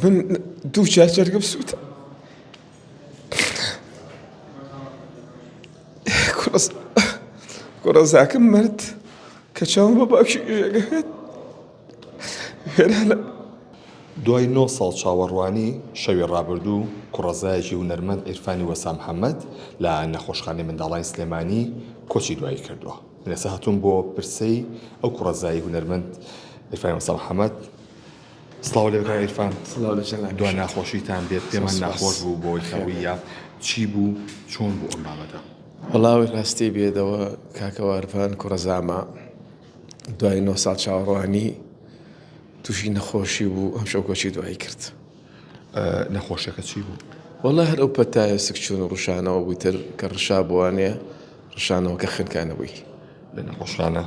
من دوو جار جەرگم سووتا. کوڕەزاکەم مرد کە چاوم بە باوکی ژێگەوێت وێرانە. دوای نۆ ساڵ چاوەڕوانی، شەوی ڕابردوو کوڕەزایەکی هونەرمەند عیرفانی وەسا محەمەد لە نەخۆشخانەی منداڵانی سلێمانی کۆچی دوایی کردووە. من ئێستا هاتووم بۆ پرسەی ئەو کوڕەزای هونەرمەند عیرفانی وەسا محەمەد. سڵاو لێ کاک عیرفان. سڵاو لە جەنابیشت. دوا ناخۆشیتان بێت پێمان ناخۆش بوو بۆی کە ڕووییا چی بوو چۆن بوو ئەم بابەتە؟ وەڵا ئەوەی ڕاستی بێتەوە کاکە وارفان کوڕەزامە دوای نۆ ساڵ چاوەڕوانی تووشی نەخۆشی بوو ئەمشەو کۆچی دوایی کرد. نەخۆشیەکە چی بوو؟ وەڵا هەر ئەو پەتایە سکچوون و ڕشانەوە بووی تر کە ڕشا بووانێ ڕشانەوە کە خنکانە بووی. لە نەخۆشخانە؟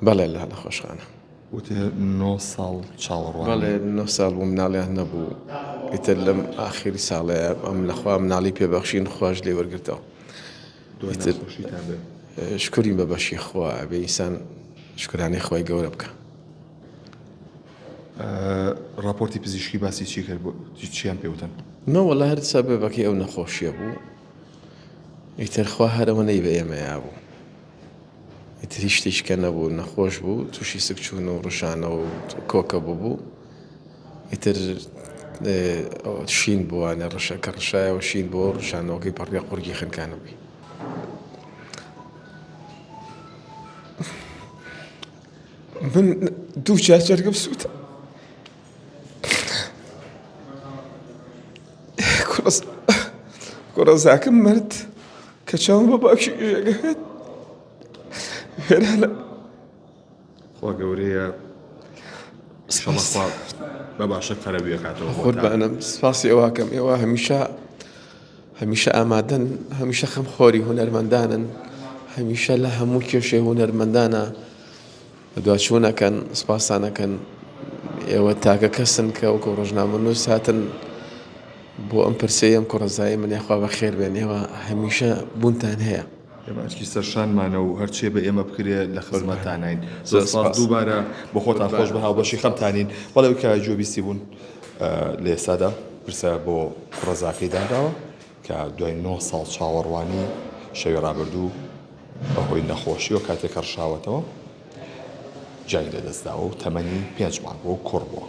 بەڵێ لە نەخۆشخانە. وتێ نۆ ساڵ چاوەڕوانی. بەڵێ نۆ ساڵ بوو مناڵیان نەبوو ئیتر لەم ئاخیری ساڵەیە ئەم لەخوا مناڵی پێ بەخشین خواش لێ وەرگرتەوە. دوای ناخۆشیتان بێ. شکرین بە بەشی خوا ئەبێ ئینسان شکرانەی خوای گەورە بکا. ڕاپۆرتی پزیشکی باسی چی کرد چیان پێ وتن؟ نە وەڵا هەر سەبەبەکەی ئەو نەخۆشیە بوو ئیتر خوا هەر ئەوەنەی بە ئێمە یابوو. ئیتر هیچ شتێکی کە نەبوو نەخۆش بوو تووشی سکچوون و ڕشانەوە و کۆکە بوو ئیتر شین بووانە ڕشە کە ڕشایەوە شین بۆ ڕشانەوەکەی پەڕیە قورگی خنکانە بووی. من دوو جار جەرگم سووتا. کوڕەزاکەم مرد کە چاوم بە باوکی ژێگەوێت وێرانە. خوا گەورەیە ئیشەڵا خوا بە باشە قەرەبووی ئەکاتەوە بۆتان. قوربانم سپاسی ئێوەکەم ئێوە هەمیشە هەمیشە ئامادەن هەمیشە خەمخۆری هونەرمەندانن هەمیشە لە هەموو کێشەی هونەرمەندانە بەدواچوون ئەکەن سپاستان ئەکەن ئێوە تاکە کەسن کە وەکو ڕۆژنامەنووس هاتن بۆ ئەم پرسەی ئەم کوڕەزای من یاخوا بەخێر بێن ئێوە هەمیشە بوونتان هەیە. ئێمە ئەرکی سەرشانمانە و هەرچێ بە ئێمە بکرێ لە خزمەتتانین. زۆر سپاس دووبارە بۆ خۆتان خۆش بن هاوبەشی خەمتانین. بەڵێ ئەوی کە گوێبیستی بوون لە ئێستادا پرسە بۆ کوڕەزاکەی دانراوە کە دوای نۆ ساڵ چاوەڕوانی شەوی ڕابردوو بەهۆی نەخۆشیەوە کاتێک کە ڕشاوەتەوە گیانی لەدەستداوە و تەمەنی پێنج مانگ بووە و کوڕ بووە.